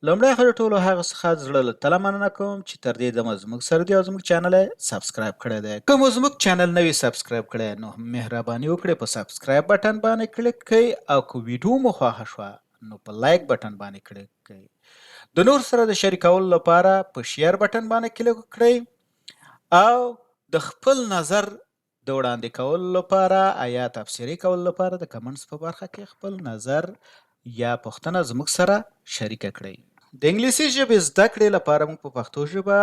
لومړی خو د ټولو هغو څخه زړه له تله مننه کوم چې تر دې دمه زموږ سره دي او زموږ چینل یې subscribe کړی دی. که مو زموږ چینل نه وي subscribe کړی نو مهرباني وکړئ په subscribe button باندې کلیک کړئ او که ویډیو مو خوښه شوه نو په like button باندې کلیک کړئ. د نور سره د شریکولو لپاره په share button باندې کلیک وکړئ او د خپل نظر د وړاندې کولو لپاره یا تبصرې کولو لپاره د comments په برخه کې خپل نظر یا پوښتنه زموږ سره شریکه کړئ. د انګلیسي ژبې زده کړې لپاره موږ په پښتو ژبه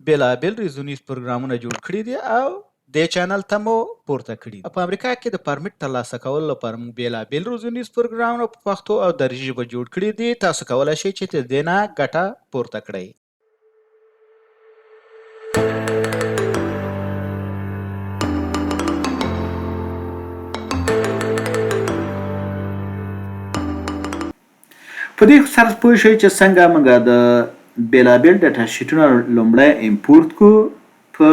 بېلابېل روزنیز پروګرامونه جوړ کړي دي او دې چینل ته مو پورته کړي دي. په امریکا کې د permit ترلاسه کولو لپاره موږ بېلابېل روزنیز پروګرامونه په پښتو او دري ژبه جوړ کړي دي، تاسو کولای شئ چې د دې نه ګټه پورته کړئ. په دې سره پوه شئ چې څنګه موږ د بېلابېل data sheet ونه لومړی import کو په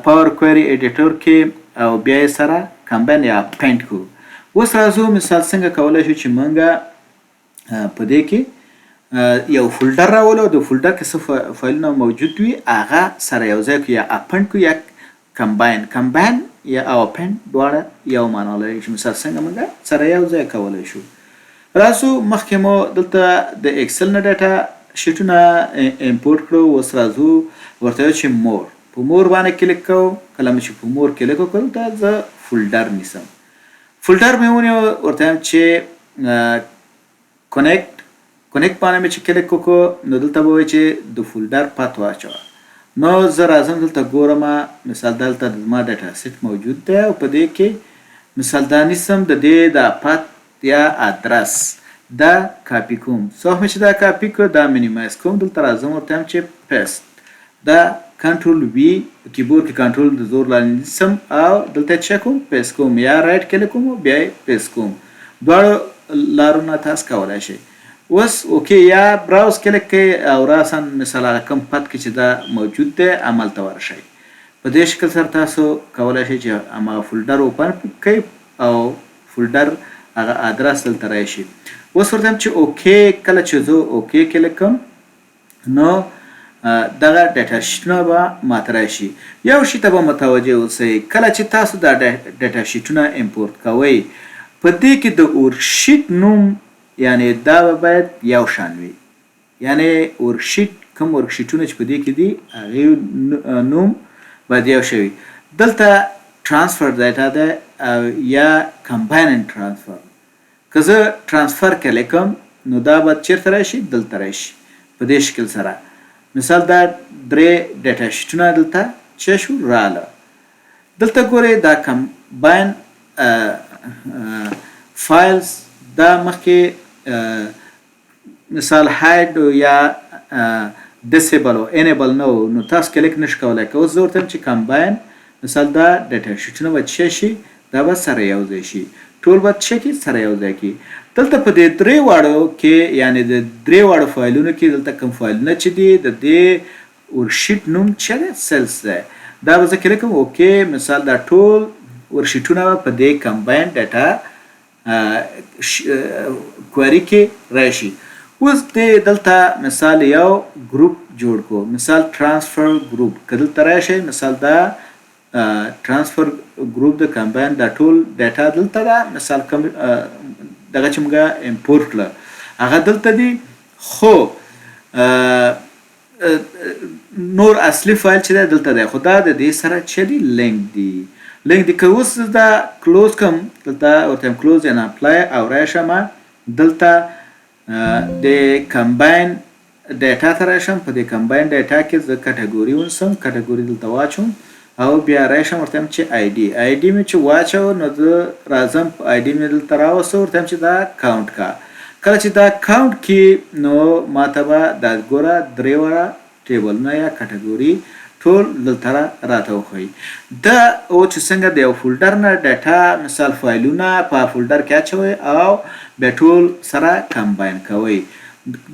Power Query Editor کې او بیا یې سره combine یا append کو. اوس راځو مثال څنګه کولای شو چې موږ په دې کې یو folder راولو، د folder کې څه فایلونه موجود وي هغه سره یو ځای کو یا append کو یا combine. Combine یا او append دواړه یو معنا لري چې مثال څنګه موږ سره یو ځای کولای شو. راځو مخکې مو دلته د Excel نه data sheet ونه import کړو. اوس راځو ورته یو چې more، په more باندې کلیک کوو. کله مې چې په more کلیک وکړ دلته زه folder نیسم، folder مې ونیو، ورته وایم چې connect. Connect باندې مې چې کلیک وکړو نو دلته به وایي چې د folder path واچوه. نو زه راځم دلته ګورم، مثال دلته زما data set موجود دی او په دې کې مثال دا نیسم، د دې دا path یا ادرس دا کاپي کوم. څه وخت مې چې دا کاپي کړ دا minimize کوم، دلته راځم ورته وایم چې paste. دا control V په کیبورډ کې کنټرول د زور لاندې نیسم او دلته یې څه کوم؟ paste کوم یا right click کوم او بیا یې paste کوم. دواړو لارو نه تاسو کولای شئ. اوس okay یا browse کلیک کړئ او راسا مثال هغه کوم path کې چې دا موجود دی عمل ته ورشئ. په دې شکل سره تاسو کولای شئ چې هماغه folder open کړئ او folder هغه ادرس دلته راشي. اوس ورته وایم چې okay. کله چې زه okay click کوم نو دغه data sheet ونه به ماته راشي. یو شي ته به متوجه اوسئ، کله چې تاسو دا data sheet ونه import کوئ په دې کې د worksheet نوم یعنی دا به باید یو شان وي، یعنی worksheet کوم worksheet ونه چې په دې کې دي هغې نوم باید یو شی وي. دلته transfer data ده او یا combine and transfer. که زه transfer کلیک کوم نو دا به چیرته راشي؟ دلته راشي په دې شکل سره. مثال دا درې data sheet ونه دلته چې شو رااله. دلته ګورئ دا combine files دا مخکې مثال hide یا disable او enable نه وو نو تاسو کلیک نشو کولای. که اوس زه ورته وایم چې combine، مثال دا data sheet ونه به څه شي؟ دا به سره یو ځای شي، ټول به څه کې سره یو ځای کی. دلته په دې درې واړو کې یعنی د درې واړو فایلونو کې دلته کوم فایلونه چې دي د دې worksheet نوم څه دی؟ Sales دی. دا به زه کلیک کوم okay. مثال دا ټول worksheet ونه به په دې combine data query کې راشي. اوس دې دلته مثال یو group جوړ کو، مثال transfer group. که دلته راشي مثال دا transfer group د combine دا ټول data دلته ده. مثال کوم دغه چې موږ import کړه هغه دلته دي، خو نور اصلي فایل چې دی دلته دی، خو دا د دې سره چې دی لینک دی، لینک دی. که اوس دا close کوم دلته ورته یم close and apply او راشم دلته د combine data ته راشم، په دې combine data کې زه category ونیسم، category دلته واچوم او بیا راشم ورته یم چې ID. ID مې چې واچو نو زه راځم په ID مې دلته راوستو ورته یم چې دا count کا. کله چې دا count کی نو ماته به دا ګوره درې واړه table ونه یا category ټول دلته راته وښيي. دا او چې څنګه د یو folder نه data مثال فایلونه په folder کې اچوي او بیا ټول سره combine کوي.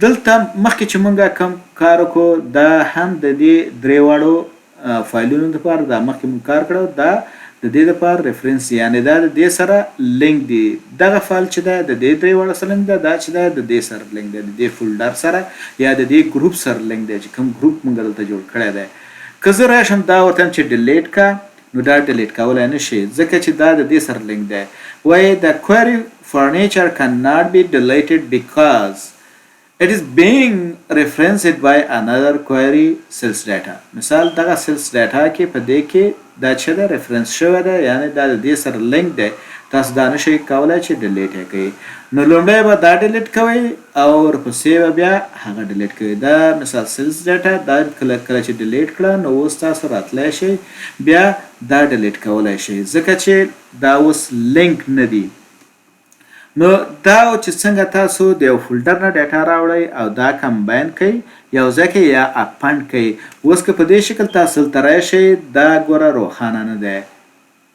دلته مخکې چې مونږ کوم کار وکړو دا هم د دې درې واړو فایلونو لپاره دا مخکې مونږ کار کړو، دا د د دې لپاره ریفرنس دي یعنی دا د دې سره لینک دي. دغه فایل چې ده د دې درې واړه سره لینک ده، دا چې ده د دې سره لینک ده، د دې فولډر سره یا د دې ګروپ سره لینک دی چې کوم ګروپ مونږ دلته جوړ کړی دی. که زه راشم دا ورته وایم چې ډیلیټ کا، نو دا ډیلیټ کولای نه شي ځکه چې دا د دې سره لینک دی. وایي the query furniture cannot be deleted because It is being referenced by another query sales data. مثال دغه سیلز ډیټا کې په دې کې دا چې ده ریفرنس شوی ده، یعنی دا د دې سره لینک دی، تاسو دا نشئ کولای چې ډیلیټ یې کړئ. نو لومړی به دا ډیلیټ کوئ او ورپسې به بیا هغه ډیلیټ کوئ. دا مثال سیلز ډیټا دا کله کله چې ډیلیټ کړه نو اوس تاسو راتلی شئ بیا دا ډیلیټ کولای شئ ځکه چې دا اوس لینک نه دي. نو دا چې څنګه تاسو د یو فولډر نه ډیټا راوړئ او دا کمباین کړئ یو ځای کې یا اپند کړئ. اوس که په دې شکل تاسو دلته راشئ دا ګوره روښانه نه دی.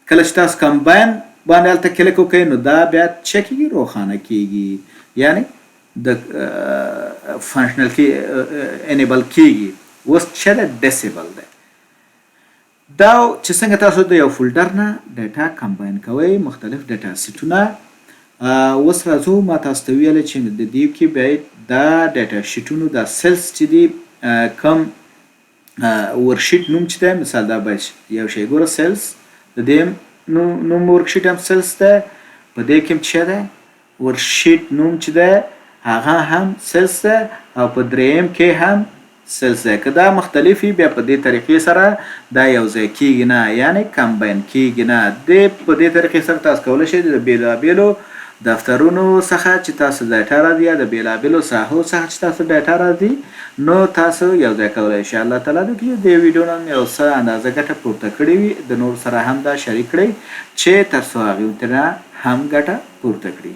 کله چې تاسو کمباین باندې هلته کلیک وکړئ نو دا بیا څه کیږي؟ روښانه کیږي، یعنی د فنکشنل کې انیبل کیږي. اوس څه ده؟ ډیسیبل دی. دا چې څنګه تاسو د یو فولډر نه ډیټا کمباین کوئ، مختلف ډیټا سیټونه. اوس راځو، ما تاسو ته ویل چې د دې کې باید دا ډیټا شیټونو دا سیلز چې دي کوم ورکشیټ نوم چې دی، مثال دا باید یو شی ګوره سیلز د دې نوم ورکشیټ هم سیلز دی، په دې کې هم څه دی ورکشیټ نوم چې دی هغه هم سیلز دی او په دریم کې هم سیلز دی. که دا مختلف وي بیا په دې طریقې سره دا یو ځای کیږي نه، یعنی کمباین کیږي نه. دې په دې طریقې سره تاسو کولی شئ د بیلابیلو دفترونو څخه چې تاسو ډیټا راځي یا د بیلابیلو ساحو څخه چې تاسو ډیټا راځي نو تاسو یو ځای کولی شئ. الله تعالی دې وکړي چې دې ویډیو نه یو څه اندازه ګټه پورته کړې وي، د نورو سره هم دا شریک کړئ چې تر څو هغوی ترېنه هم ګټه پورته کړي.